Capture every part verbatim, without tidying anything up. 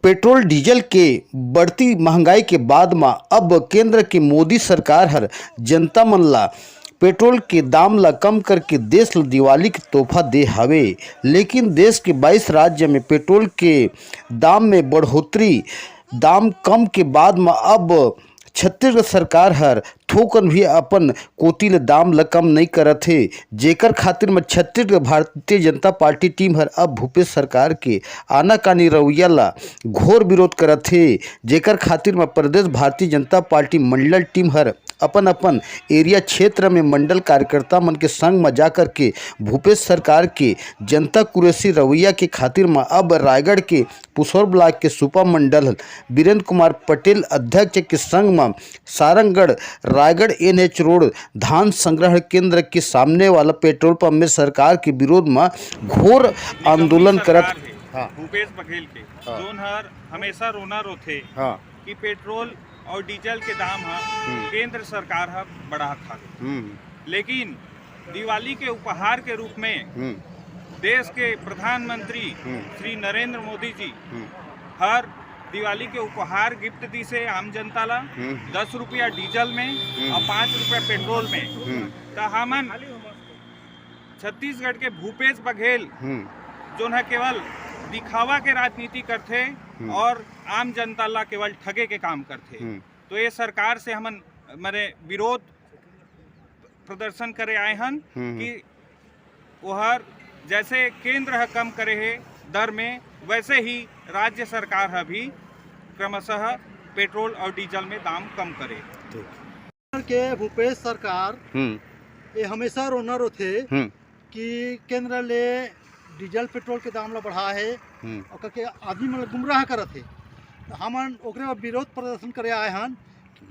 Petrol diesel के बढ़ती महंगाई के बाद म अब केंद्र के मोदी सरकार हर जनता मन ला पेट्रोल के दाम ला कम करके देश ला दिवाली के तोहफा दे हवे। लेकिन देश के बाईस राज्य में पेट्रोल के दाम में बढ़ोतरी, दाम कम के बाद म अब छत्तीसगढ़ सरकार हर थोकन भी अपन कोति ले दाम ल कम नइ करत हे, जेकर खातिर म छत्तीसगढ़ भारतीय जनता पार्टी टीम हर अब भूपेश सरकार के आनाकानी रवैया ल घोर विरोध करत हे, जेकर खातिर म प्रदेश भारतीय जनता पार्टी मंडल टीम हर अपन-अपन एरिया क्षेत्र में मंडल कार्यकर्ता मन के संग म जाकर के भूपेश सरकार के जनता कुरेसी रवैया के खातिर म अब रायगढ़ के पुसौर ब्लॉक के सुपा मंडल बीरेंद्र कुमार पटेल अध्यक्ष के संग म सारंगढ़ रायगढ़ एनएच रोड धान संग्रहण केंद्र के सामने वाला पेट्रोल पंप में सरकार के विरोध म घोर आंदोलन करत। हाँ। भूपेश बघेल के, हाँ। जोन हर हमेशा रोना रोथे हाँ। कि पेट्रोल और डीजल के दाम ह हम्म। केंद्र सरकार ह बढ़ात हावे। हम्म। लेकिन दिवाली के उपहार के रूप में हम्म। देश के प्रधानमंत्री हम्म। श्री नरेंद्र मोदी जी हम्म। हर दिवाली के उपहार गिफ्ट दिसे आम जनता ला। हम्म। दस रुपया डीजल में हम्म। और पाँच रुपया पेट्रोल में। हम्म। त हमन छत्तीसगढ़ के भूपेश बघेल हम्म। जोन ह केवल दिखावा के राजनीति करथे हम्म। और आम जनता ला केवल ठगे के काम करथे। हम्म। तो ये सरकार से हमन माने विरोध प्रदर्शन करे आए हन हम्म। कि ओहर जैसे केंद्र ह कम करे हे दर में, वैसे ही राज्य सरकार ह भी क्रमशः पेट्रोल और डीजल में दाम कम करे। ठीक। के भूपेश सरकार हम्म। ये हमेशा रोना रोथे हम्म। कि केंद्र ले डीजल पेट्रोल के दाम ला बढ़ा हे हम्म। और करके आदमी मन ला गुमराह करत हे। तो हमन ओकरे बर विरोध प्रदर्शन करे आए हन।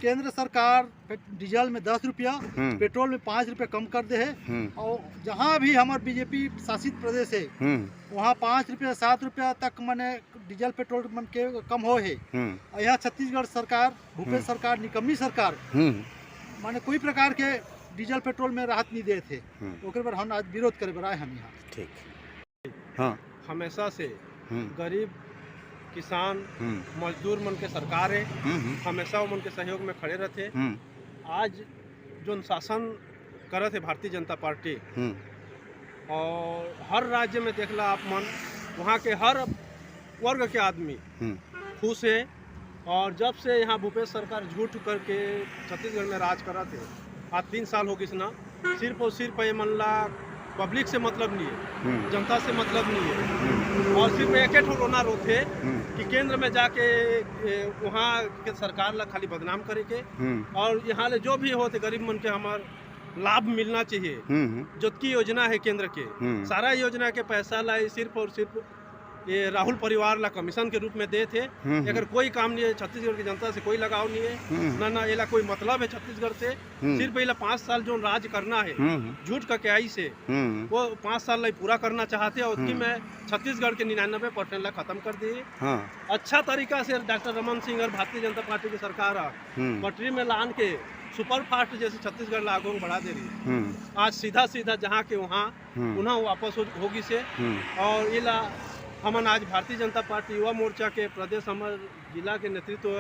केंद्र सरकार पे-, डीजल में दस रुपया, हम्म। पेट्रोल में पाँच रुपया कम कर दे हे। हम्म। और जहाँ भी हमार बीजेपी शासित प्रदेश है, हम्म। वहाँ पाँच रुपया, सात रुपया तक माने डीजल पेट्रोल मन के कम हो हे। हम्म। और यहाँ छत्तीसगढ़ सरकार, भूपेश हम्म। सरकार, निकम्मी सरकार, हम्म। माने कोई प्रकार के डीजल पेट्रोल में राहत नहीं देत हे। हम्म। ओकर बर हम आज विरोध करे बर आए हन यहाँ। ठीक। हाँ। हमेशा से हम्म। गरीब, किसान, हम्म। मजदूर मन के सरकार हे, हम्म, हम्म। हमेशा ओमन के सहयोग में खड़े रथे। हम्म। आज जोन शासन करत हे भारतीय जनता पार्टी, हम्म। और हर राज्य में देख ला आप मन, वहाँ के हर वर्ग के आदमी हम्म। खुश हे। और जब से यहाँ भूपेश सरकार झूठ करके छत्तीसगढ़ में राज करत हे, आज तीन साल हो गिस ना, सिर्फ और सिर्फ ये मन ला पब्लिक से मतलब नहीं है, हम्म। जनता से मतलब नहीं है। हम्म। और सिर्फ एक ठो रोना रोथे हम्म। कि केंद्र में जाके, ए, वहाँ के सरकार ला खाली बदनाम करे के। हम्म। और यहाँ ले जो भी होथे गरीब मन के हमार लाभ मिलना चाहिए। हम्म, हम्म। जतकी योजना है केंद्र के, हम्म। सारा योजना के पैसा ला ये सिर्फ और सिर्फ ये राहुल परिवार ला कमीशन के रूप में देत हे। हम्म, हम्म। एकर कोई काम नहीं है, छत्तीसगढ़ की जनता से कोई लगाव नहीं है, हम्म। ना, ना एला कोई मतलब है छत्तीसगढ़ से। हम्म। सिर्फ एला पाँच साल जोन राज करना है, हम्म, हम्म। झूठ का क्या ही से, हम्म। वो पाँच साल ला पूरा करना चाहते हैं और उतनी हम्म। में छत्तीसगढ़ के निन्यानवे परसेंट ला खत्म कर दिए। हाँ। अच्छा तरीका से डॉक्टर रमन सिंह और भारतीय जनता पार्टी की सरकार ह हम्म। पटरी में लान के सुपर फास्ट जैसे छत्तीसगढ़ ला आगू बढ़ा दे रही है। हम्म। आज सीधा सीधा जहाँ के वहाँ हम्म। पुनः वापस हो, हो गिस हे। हम्म। और एला हमन आज भारतीय जनता पार्टी युवा मोर्चा के प्रदेश हमर जिला के नेतृत्व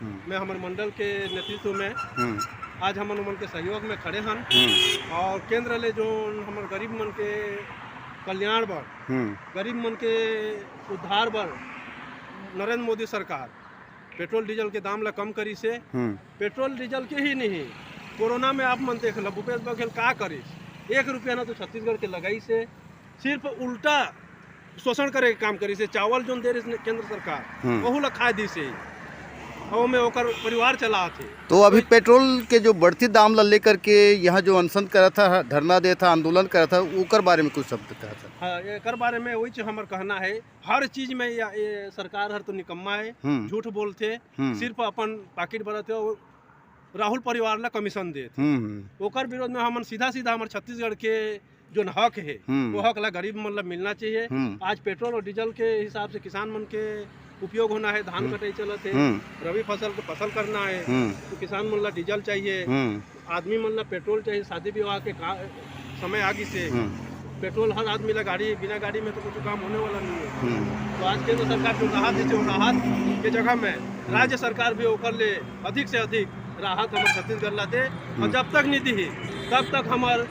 हम्म। में, हमर मंडल के नेतृत्व में हम्म। आज हमन ओमन के सहयोग में खड़े हन। हम्म। और केंद्र ले जो हमर गरीब मन के कल्याण बर, हम्म। गरीब मन के उद्धार बर नरेंद्र मोदी सरकार पेट्रोल डीजल के दाम ला कम करिस हे। हम्म। पेट्रोल डीजल के ही नहीं, कोरोना में आप मन देख ला, भूपेश बघेल का करिस? एक रुपया ना तो छत्तीसगढ़ के लगाइस हे, सिर्फ उल्टा शोषण करे के काम करिस हे। चावल जोन दे रहिस हे केंद्र सरकार, हम्म। वहू ला खा दिस हे, और में ओकर परिवार चलात हे। तो अभी कोई पेट्रोल के जो बढ़ती दाम ला लेकर के यहाँ जो अनशन करत हे, धरना देत हे, आंदोलन करत हे, ओकर बारे में कुछ शब्द कहा सर? हाँ, एकर बारे में वही चीज हमर कहना है, हर चीज में या, ये सरकार हर तो निकम्मा है, हम्म। झूठ बोलथे, हम्म। सिर्फ अपन पाकिट भरत हे और राहुल परिवार ला कमीशन देत हे। हम्म, हम्म। ओकर विरोध में हमन सीधा सीधा हमर छत्तीसगढ़ के जोन हक हे, हम्म। वो हक ला गरीब मन ला मिलना चाहिए। हम्म। आज पेट्रोल और डीजल के हिसाब से किसान मन के उपयोग होना है, धान हम्म। कटाई चलत हे, हम्म। रबी फसल के फसल करना है, हम्म। तो किसान मन ला डीजल चाहिए, हम्म। आदमी मन ला पेट्रोल चाहिए, शादी विवाह के का-, समय आ गिस हे, हम्म। पेट्रोल हर आदमी ला गाड़ी, बिना गाड़ी में तो कुछ काम होने वाला नहीं है। हम्म। तो आज केंद्र सरकार जो राहत देथे, वो राहत के जगह में राज्य सरकार भी ओकर ले अधिक से अधिक राहत हमर छत्तीसगढ़ ला दे। और हम्म। जब तक नहीं दिही, तब तक हमर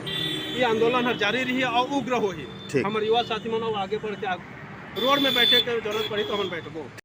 ये आंदोलन हर जारी रही और उग्र होही। ठीक। हमर युवा साथी मन अब आगे बढ़ के आग-, रोड में बैठे के जरूरत पड़ी तो हम बैठबो।